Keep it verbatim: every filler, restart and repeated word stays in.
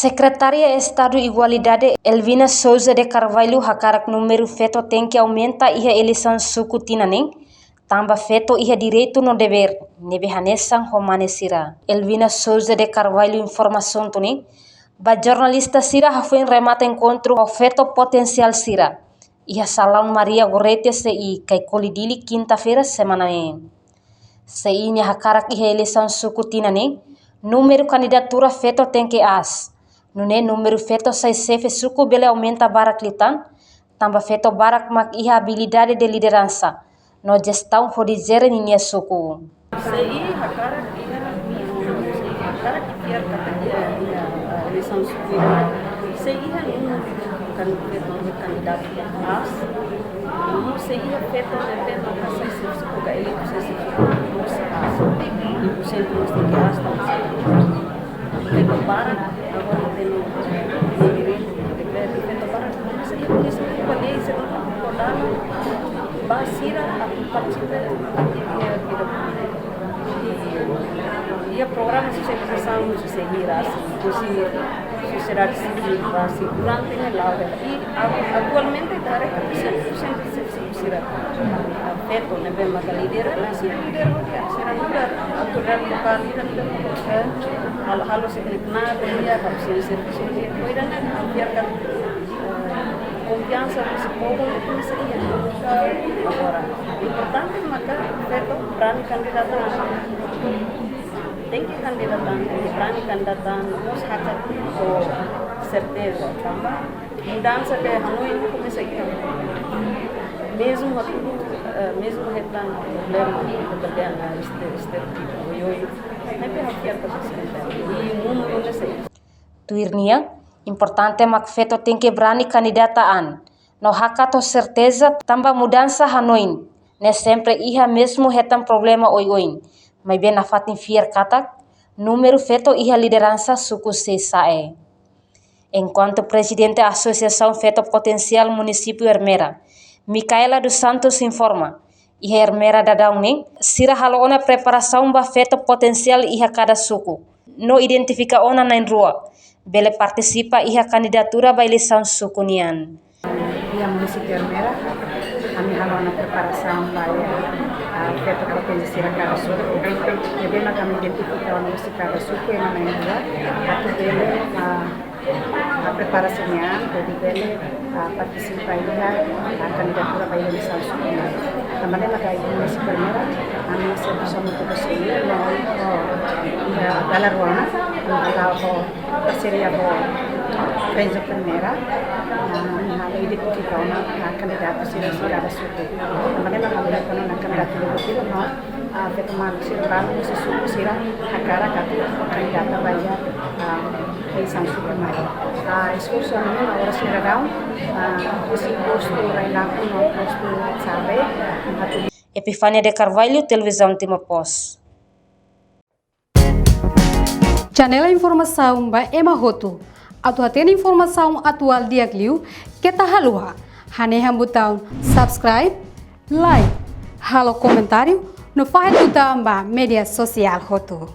Sekretária Estadu Igualdade, Elvina Souza de Carvalho, hakarak númeru feto tenke aumenta iha eleisaun suku tinan neen, tanba feto iha direitu no devér ne'ebé hanesan ho mane sira. Elvina Souza de Carvalho informa hanesan ne'e ba jornalista sira hafoin remata enkontru ho feto potensiál sira iha Salaun Maria Gorrete, C I, Caicoli, Dili, kinta-feira semana ne'e. C I nia hakarak iha eleisaun suku tinan neen, númeru kandidatura feto tenke aas. Nune'e númeru feto sai xefe suku bele aumenta barak liután, tanba feto barak mak iha abilidade de lideransa no jestaun hodi jere ninia suku. C I hakarak iha, C I hakarak iha katak iha, iha, eh, eleisaun suku. C I iha númeru kan-, kan-, kandidatu aas. Númeru C I iha feto ne'ebé maka sai xefe suku ka eleitu sai xefe suku aas. Porsentu mós tenke aas, tanba feto barak agora tenke, tenke feto barak. Mas iha, iha, iha, iha, iha, ba sira atu partisipa ativu iha vida polítika. I, iha programa sosializasaun, sosializasaun, inkluzive sosiedade sivíl, ba si durante ne'e la'o. I a-, atualmente, direta cem por cento, cem por cento sira, ah, feto ne'ebé maka lidera, la sira lidera, sira nu'udar autoridade lokál, sira nu'udar, eh, halo, halo sira-nia knaar, iha halo sira-nia servisu, sira, sira, sira, eh, konfiansa husi povu ne'e komesa iha. Agora, importante maka feto brani kandidata an. Tenke kandidata an, tenke brani kandidata an, mós hakat ho serteza, tanba mudansa ne'e hanoin komesa iha. Mezmu hatudu, eh, mezmu hetan problema, problema, este, este, oi, oi. Ne'ebé ha'u fiar katak sira. I númeru ne'e sei. Tuir nia, importante mak feto tenke brani kandidata an no hakat ho serteza, tanba mudansa hanoin ne'e sempre iha, mezmu hetan problema oioin, maibé nafatin fiar katak númeru feto iha lideransa suku sei sa'e. Enkuantu Prezidente Asosiasaun Feto Potensiál Munisípiu Ermera, Micaela dos Santos, informa, iha Ermera daudaun ne'e, sira halo ona preparasaun ba feto potensiál iha kada suku, no identifika ona na'in-rua bele partisipa iha kandidatura ba eleisaun suku nian. Iha munisípiu Ermera, ami halo ona preparasaun ba, ah, feto potensiál sira kada suku. Ne'ebé mak ami identifika ona husi kada suku ema na'in-rua, atu bele, ah, ah, prepara sira-nia an hodi bele, ah, partisipa iha, ah, kandidatura ba eleisaun suku nian. Tanba ne'e maka iha munisípiu Ermera, ami servisu hamutuk ho C I, no, oh, iha dala rua ona, ami hala'o ho parseria ho Frente Ermera, ah, ami halo identifika ona, ah, kandidatu sira husi kada suku. Tanba ne'e maka ami halo ona kandidatu lubuk hiru, no, ah, feto maluk sira balu husi suku sira hakarak atu kandidata ba iha, ah, eleisaun suku mai. Ah, esforsu ami agora sira daudaun, ah, husi postu Railaku no postu Sabe, atu Epifania de Carvalho, Televizaun Timor Post. Janela informasaun ba ema hotu. Atu hatene informasaun atuál di'ak liu, keta haluha hanehan butaun subscribe, like, halo komentáriu, no fahe tutan ba média sosiál hotu.